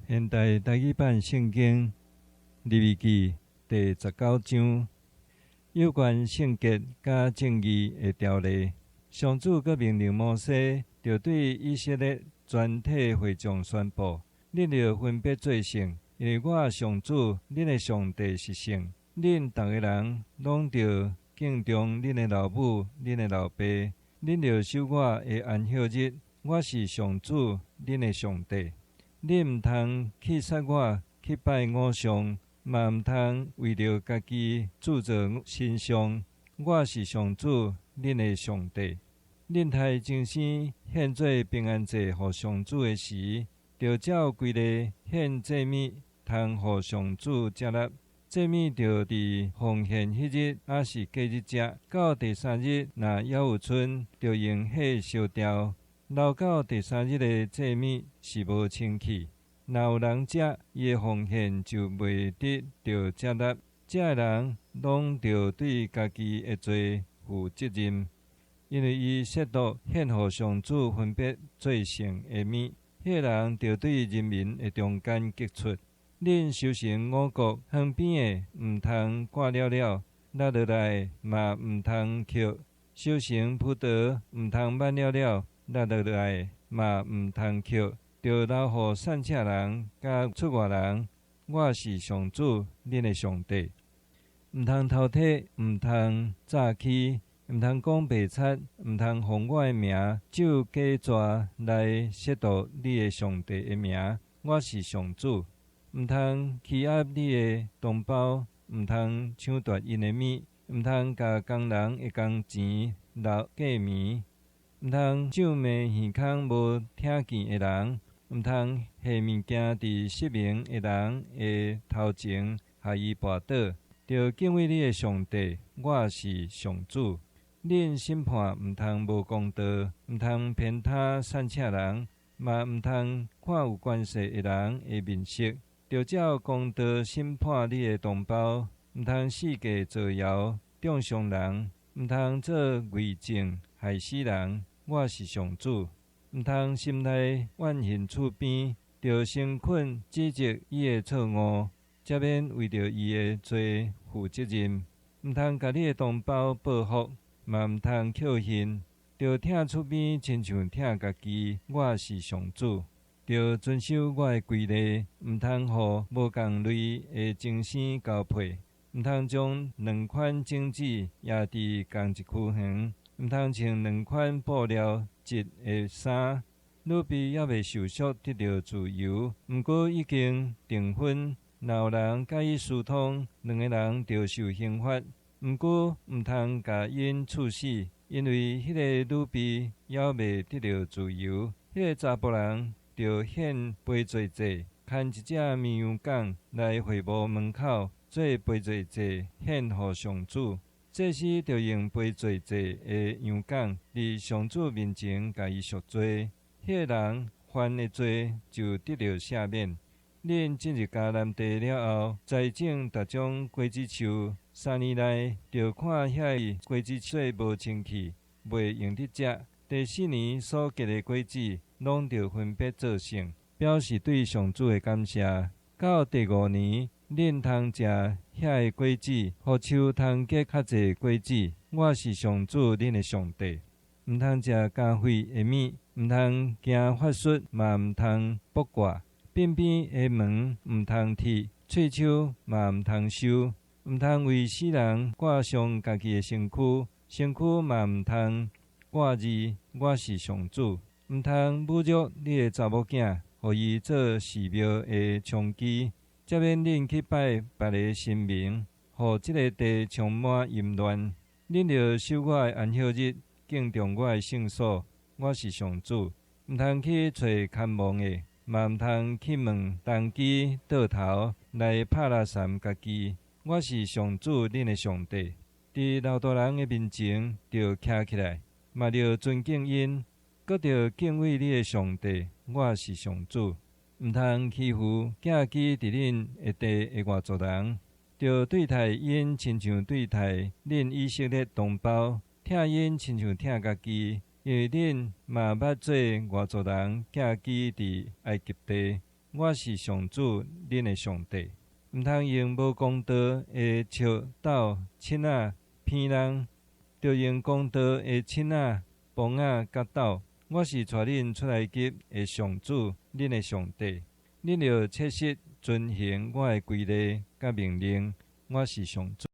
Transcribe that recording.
現代台語版聖經利未記第19章，有關聖潔佮正義的條例。上主閣命令摩西，著對以色列全體會眾宣布：恁著分別做聖，因為我上主恁的上帝是聖。恁逐个人攏著敬重恁的老母、恁的老爸。恁著守我的安息日，我是上主恁的上帝。恁毋通去殺我去拜偶像，嘛毋通為著家己鑄造神像。我是上主恁的上帝。恁刣牲獻做平安祭予上主的時，著照規例獻祭物，通予上主接納。祭物著佇奉獻彼日，抑是隔日食。到第三日，若猶有賰，著用火燒掉。留到第三日的祭物是無清氣。若有人食，伊的奉獻就袂得著接納。食的人攏著對家己的罪負責任，因為伊褻瀆獻予上主分別做聖的物。彼個人著對人民的中間革出。恁收成五穀，園邊的毋通割了了，落落來嘛毋通抾；收成葡萄毋通挽了了，落落來嘛毋通抾，著留予散赤人佮出外人。我是上主恁的上帝。毋通偷提，毋通詐欺，毋通講白賊，毋通奉我的名咒假蛇來褻瀆你的上帝的名。我是上主。毋通欺壓你的同胞，毋通搶奪𪜶的物，毋通共工人的工錢留過暝，毋通咒罵耳孔無聽見的人，毋通下物件佇失明的人的頭前，予伊跋倒。著敬畏你的上帝，我是上主。恁審判毋通無公道，毋通偏袒散赤人，嘛毋通看有權勢的人的面色。著照公道審判你的同胞，毋通四界造謠中傷人，毋通做偽證害死人。我是上主。毋通心內怨恨厝邊，著誠懇指責伊的錯誤，才免為著伊的罪負責任。毋通共你的同胞報復，嘛毋通抾恨，著疼厝邊親像疼家己。我是上主。著遵守我的規例，毋通予無仝類的精生交配，毋通將兩款種子掖佇仝一區園，毋通穿兩款布料織的衫。女婢猶未受束得著自由，毋過已經訂婚，若有人佮伊私通，兩个人著受刑罰。毋過毋通共𪜶處死，因為彼个女婢猶未得著自由。彼个查埔人著獻賠罪祭，牽一隻綿羊犅來會幕門口做賠罪祭，獻予上主。祭司著用賠罪祭的羊犅，佇上主面前共伊贖罪，彼个人犯的罪就得著赦免。恁進入迦南地了後，栽種逐種果子樹，3年內著看遐个果子做無清氣，袂用得食。第四年所結的果子，攏著分別做聖，表示對上主的感謝。到第五年，恁通食遐个果子，予樹通結較濟果子。我是上主恁的上帝。毋通食加血的物，毋通行法術，嘛毋通卜卦。鬢邊的毛毋通剃，喙鬚嘛毋通修。毋通為死人割傷家己的身軀，身軀嘛毋通掛字。我是上主。毋通侮辱你的查某囝，予伊做寺廟的充飢，才免恁去拜別个神明，予這个地充滿淫亂。恁著守我的安息日，敬重我的聖所。我是上主。毋通去揣牽亡的，嘛毋通去問童乩倒頭來拍拉毡家己。我是上主恁的上帝。佇老大人的面前，著徛起來，嘛著尊敬𪜶。閣著敬畏你的上帝，我是上主。毋通欺負寄居佇恁的地的外族人，著對待𪜶親像對待恁以色列同胞，疼𪜶親像疼家己，因為恁嘛捌做外族人寄居佇埃及地。我是上主，恁的上帝。毋通用無公道的尺斗尺仔騙人，著用公道的尺仔、磅仔佮斗。我是帶恁出埃及的上主，恁的上帝。恁著切實遵行我的規例佮命令。我是上主。